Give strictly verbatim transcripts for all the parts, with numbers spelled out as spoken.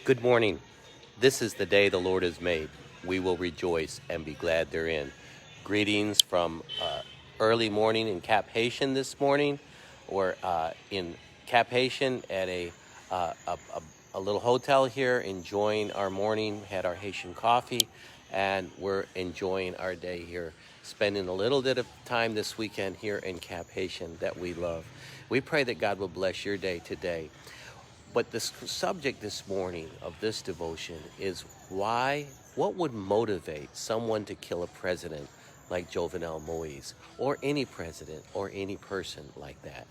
Good morning. This is the day the Lord has made. We will rejoice and be glad therein. Greetings from uh, early morning in Cap Haitian this morning, or uh, in Cap Haitian at a, uh, a, a, a little hotel here, enjoying our morning, had our Haitian coffee, and we're enjoying our day here, spending a little bit of time this weekend here in Cap Haitian that we love. We pray that God will bless your day today. But the s- subject this morning of this devotion is why, what would motivate someone to kill a president like Jovenel Moise, or any president, or any person like that,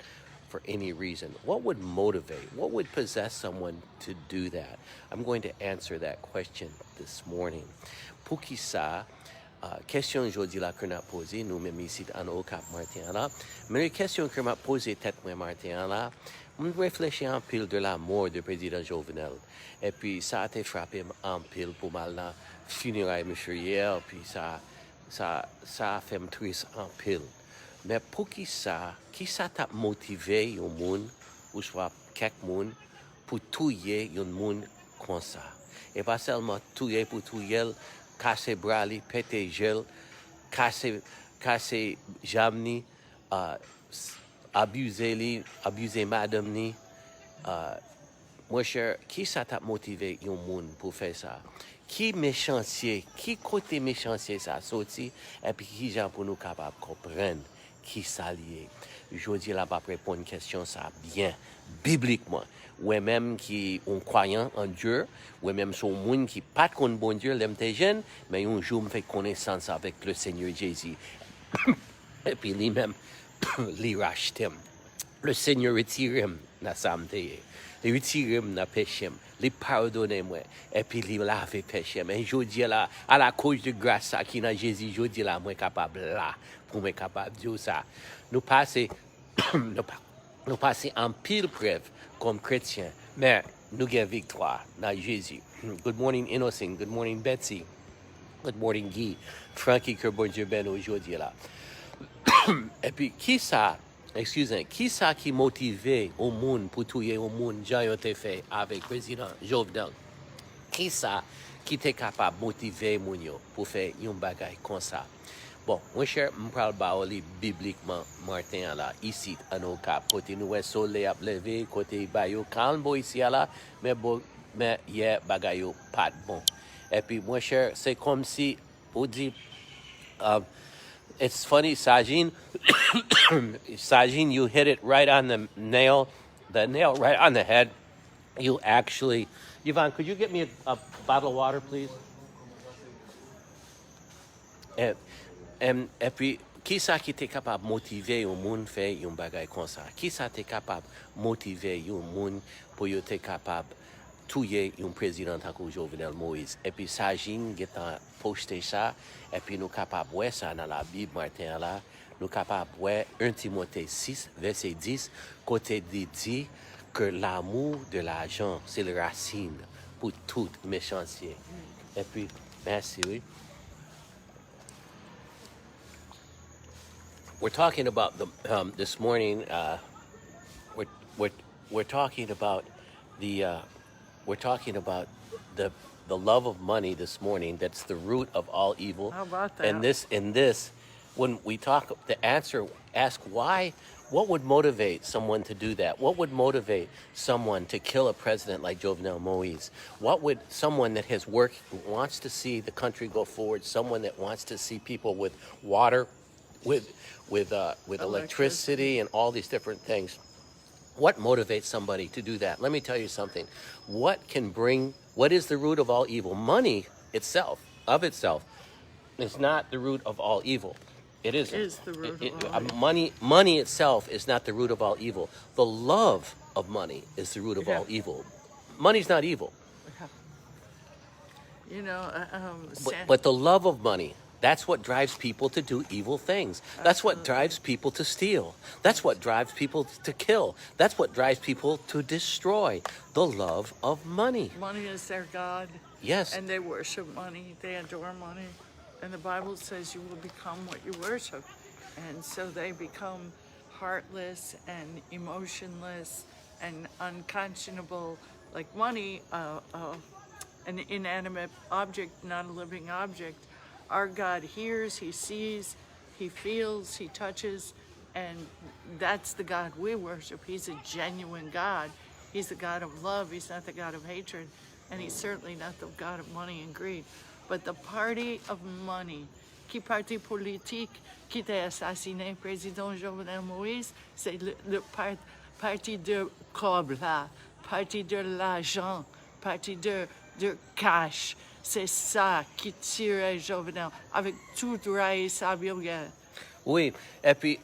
for any reason? What would motivate, what would possess someone to do that? I'm going to answer that question this morning. Poukisa Uh, kesyon jodi la ke n ap poze, nou menm isit ann Okap maten an la. Men kesyon ke m ap poze tèt mwen maten an la, m reflechi anpil de la mò de prezidan Jovenel. Epi sa te frape m anpil pou m al nan fineray misye yè, epi sa, sa, sa fè m tris anpil. Men poukisa, kisa t ap motive yon moun, oswa kèk moun, pou touye yon moun konsa? E pa sèlman touye pou touye l, kase bra li, pete je l, kase, kase janm li, uh, abize li, abize madanm li. Uh, monchè, kisa t ap motive yon moun pou fè sa? Ki mechansye, ki kote mechansye sa soti, epi kijan pou nou kapab konprann kisa l ye? Jodi la, m ap reponn kesyon sa byen, biblikman. Mwen menm ki yon kwayan an Dye, mwen menm se yon moun ki pa t konn Bondye lè m te jèn, men yon jou m fè konesans avèk le Seigneur Jésus. Epi li menm, li rachte m. Le Seigneur retire m nan sa m te ye. Li retire m nan peche m. Li padone mwen. Epi li lave peche m. E jodi la, alakoz de gras sa ki nan Jezi, jodi la, mwen kapab la pou mwen kapab di w sa. Nou pase, nou pa, nou pase anpil prèv kòm kretyen, men nou gen viktwa nan Jezi. Good morning, Innocent. Good morning, Betsy. Good morning, Guy. Frankie, ke Bondye beni w jodi la. Epi, kisa, excuse me, kisa ki motive yon moun pou touye yon moun jan yo te fè avèk prezidan Jovenel? Kisa ki te kapab motive moun yo pou fè yon bagay konsa? Bon, monchè, m pral ba w li biblikman maten an la, isit, ann Okap, kote nou wè solèy ap leve, kote ba yo kalm bò isi a la, men bò, men yè bagay yo pa t bon. Epi, monchè, se kòmsi ou di, um, it's funny, Sajin, Sajin, you hit it right on the nail, the nail right on the head. You actually, Yvonne, could you get me a, a bottle of water, please? E, em, epi, kisa ki te kapab motive yon moun fè yon bagay konsa? Kisa te kapab motive yon moun pou yo te kapab touye yon prezidan tankou Jovenel Moïse? Epi Sajin gentan poste sa, epi nou kapab wè sa nan Labib maten an la. Nou kapab wè en Timote sis, vèsè dis, kote li di ke l'amour de l'argent, c'est le rasin pou tout mechansye. Epi, mèsi, wi. We're talking about the, um, this morning, uh, we're, we're, we're talking about the, uh, we're talking about the, the love of money this morning. That's the root of all evil. How about that? And this, and this, when we talk, the answer, ask why, what would motivate someone to do that? What would motivate someone to kill a president like Jovenel Moïse? What would someone that has worked, wants to see the country go forward, someone that wants to see people with water, with, with, uh, with electricity and all these different things, what motivates somebody to do that? Let me tell you something. What can bring, what is the root of all evil? Money itself, of itself, is not the root of all evil. It isn't. Is the root of all evil. Money, money itself is not the root of all evil. The love of money is the root of all evil. Money's not evil. You know, uh, um, but, but the love of money, that's what drives people to do evil things. That's what drives people to steal. That's what drives people to kill. That's what drives people to destroy. The love of money. Money is their God. Yes. And they worship money. They adore money. And the Bible says you will become what you worship. And so they become heartless and emotionless and unconscionable like money, uh, uh, an inanimate object, not a living object. Our God hears, He sees, He feels, He touches, and that's the God we worship. He's a genuine God. He's the God of love. He's not the God of hatred. And He's certainly not the God of money and greed. But the party of money, ki pati politik ki te asasinen prezidan Jovenel Moïse, se le, le par- pati de kòb la, pati de lajan, pati de, de kach. Se sa ki tire Jovenel avèk tout rayisab yo gen. Wi, epi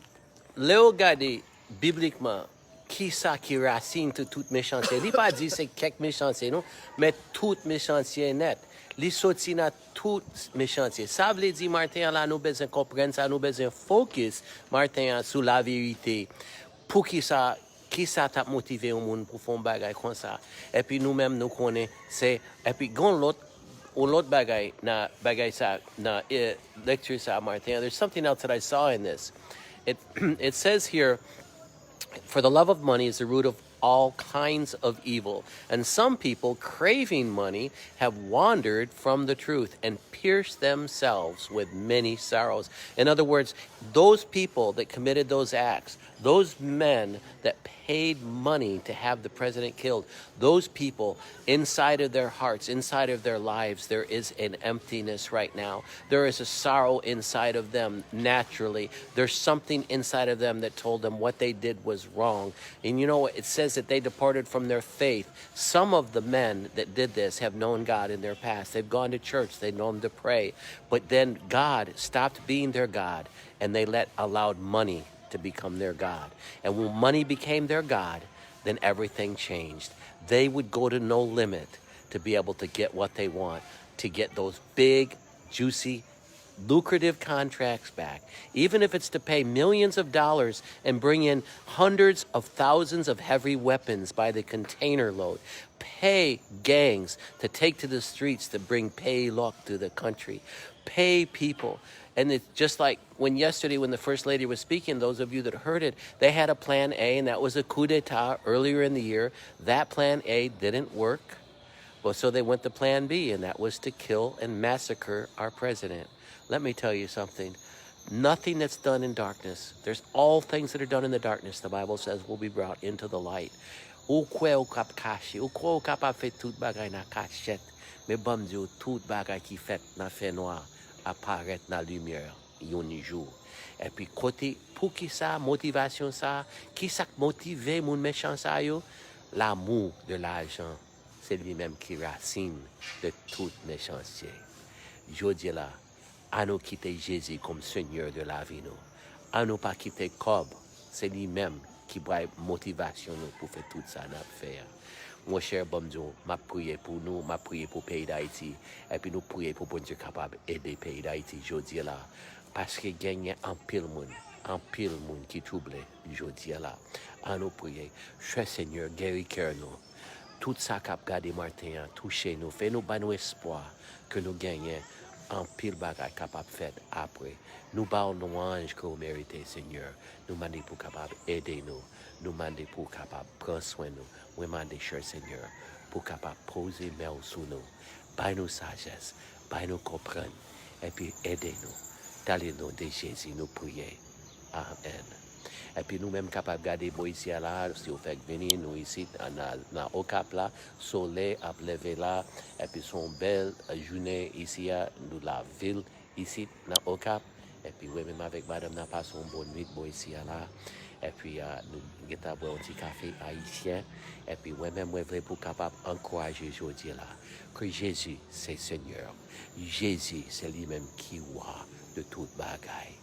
lè w gade biblikman, kisa ki rasin tout, tout mechanste? Li pa di se kèk mechanste non, men tout mechanste nèt. Li soti nan tout mechanste. Sa vle di maten an la nou bezwen konprann sa, nou bezwen fokis maten an sou laverite. Poukisa, kisa t ap motive yon moun pou fè yon bagay konsa? Epi nou menm nou konnen se, epi gon lòt, yon lòt bagay nan bagay sa, nan eh, lecture sa maten an. There's something else that I saw in this. It, it says here, for the love of money is the root of all kinds of evil. And some people, craving money, have wandered from the truth and pierced themselves with many sorrows. In other words, those people that committed those acts, those men that paid money to have the president killed, those people, inside of their hearts, inside of their lives, there is an emptiness right now. There is a sorrow inside of them naturally. There's something inside of them that told them what they did was wrong. And you know, it says that they departed from their faith. Some of the men that did this have known God in their past. They've gone to church, they've known to pray. But then God stopped being their God, and they let allowed money to become their God. And when money became their God, then everything changed. They would go to no limit to be able to get what they want, to get those big, juicy, lucrative contracts back, even if it's to pay millions of dollars and bring in hundreds of thousands of heavy weapons by the container load, pay gangs to take to the streets to bring pay luck to the country, pay people. And it's just like when yesterday, when the First Lady was speaking, those of you that heard it, they had a plan A, and that was a coup d'etat earlier in the year. That plan A didn't work. But so they went to plan B, and that was to kill and massacre our president. Let me tell you something. Nothing that's done in darkness, there's all things that are done in the darkness, the Bible says, will be brought into the light. Ou kwè ou kap kache, ou kwè ou kapab fè tout bagay nan kachèt, men ban m di w, tout bagay ki fèt nan fènwa ap parèt nan limyè yon jou. Epi kote, poukisa motivasyon sa? Kisa k motive moun mechan sa yo? L'amour de l'argent, se li menm ki rasin de tout mechanste. Jodi la, annou kite Jezi kòm Senyè de lavi nou. Annou pa kite kòb, se li menm ki bay motivasyon nou pou fè tout sa n ap fè a. Monchè, ban m di w, m ap priye pou nou, m ap priye pou peyi Dayiti, epi nou priye pou Bondye kapab ede peyi Dayiti jodi la. Paske genyen anpil moun, anpil moun ki twouble jodi la. Annou priye. Chè Senyè, geri kè nou. Tout sa k ap gade maten an, touche nou, fè nou, ba nou espwa ke nou genyen anpil bagay kapab fèt apre. Nou ba w lwanj ke w merite, Senyè. Nou mande pou w kapab ede nou. Nou mande pou w kapab pran swen nou. Mwen mande, chè Senyè, pou w kapab poze men w sou nou. Bay nou sajès, bay nou konprann, epi ede nou. Dans le nom de Jésus, nou priye. Amèn. Epi nou menm kapab gade bò isi a la, si w fèk vini, nou isit nan, nan, nan Okap la, solèy ap leve la, epi se yon bèl jounen isi a, nou lavil isit nan Okap. Epi mwen menm avèk madanm nan pase yon bòn nwit bò isi a la. Epi a, nou gentan bwè yon ti kafe ayisyen. Epi mwen menm mwen vle pou kapab ankouraje jodi la. Ke Jezi se Senyè. Jezi se li menm ki wa de tout bagay.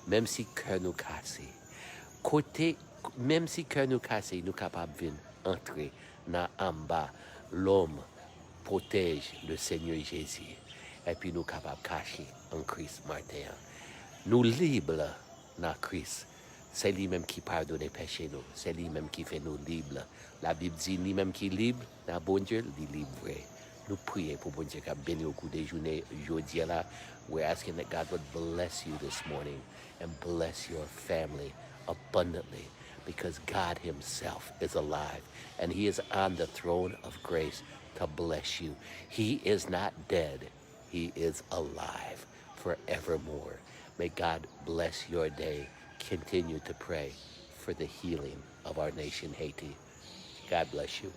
Menm si kè nou kase, kote, menm si kè nou kase, nou kapab vin antre nan anba lòm pwotèj le Senyè Jezi. Epi nou kapab kache an Kris maten an. Nou lib nan Kris. Se li menm ki padone peche nou. Se li menm ki fè nou lib. Labib di li menm ki lib nan Bondye, li lib vre. Nou priye pou Bondye k ap beni w kou de jounen jodi a la. We're asking that God would bless you this morning and bless your family abundantly. because God Himself is alive and He is on the throne of grace to bless you. He is not dead, He is alive forevermore. May God bless your day. Continue to pray for the healing of our nation, Haiti. God bless you.